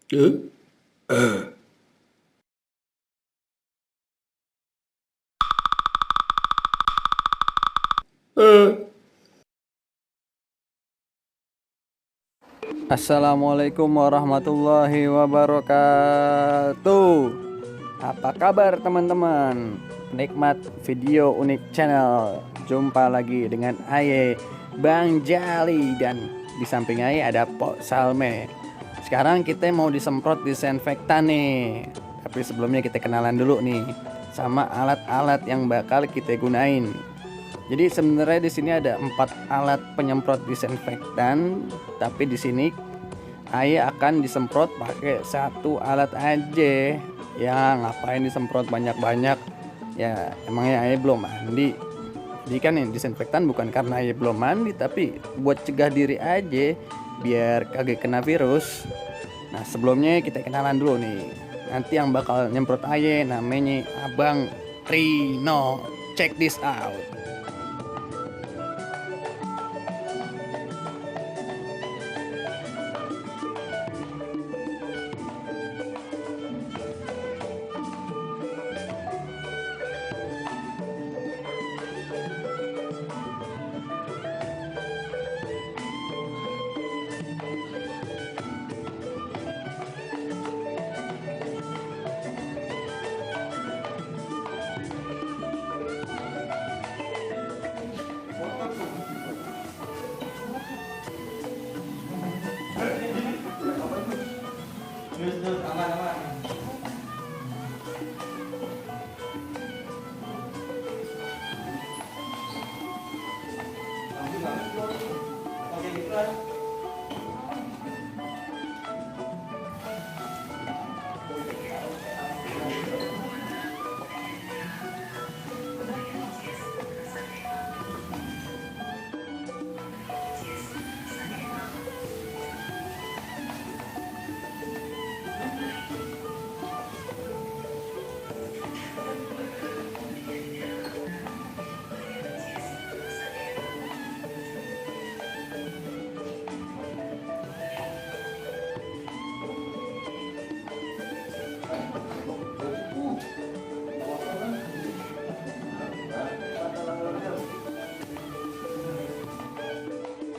Eh? Assalamualaikum warahmatullahi wabarakatuh. Apa kabar teman-teman? Penikmat video unik channel. Jumpa lagi dengan Aye, Bang Jali, dan di samping Aye ada Pok Salme. Sekarang kita mau disemprot disinfektan nih. Tapi sebelumnya kita kenalan dulu nih sama alat-alat yang bakal kita gunain. Jadi sebenarnya di sini ada 4 alat penyemprot disinfektan, tapi di sini Aye akan disemprot pakai satu alat aja. Ya ngapain disemprot banyak-banyak? Ya emangnya Aye belum mandi. Jadi kan yang disinfektan bukan karena Aye belum mandi, tapi buat cegah diri aja biar kagak kena virus. Nah sebelumnya kita kenalan dulu nih. Nanti yang bakal nyemprot Aye namanya Abang Rino. Check this out.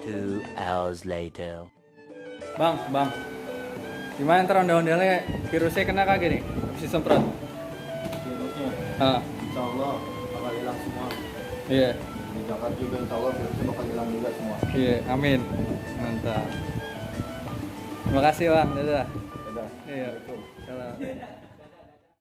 Two hours later. Bang, gimana ntar ondel-ondelnya virusnya kena kagak nih? Habis disemprot. Virusnya Ah, insya Allah bakal hilang semua. iya, Di Jakarta juga insya Allah virusnya bakal hilang juga semua. iya, amin. Mantap. Terima kasih bang, dadah. Dadah. Iya, salam.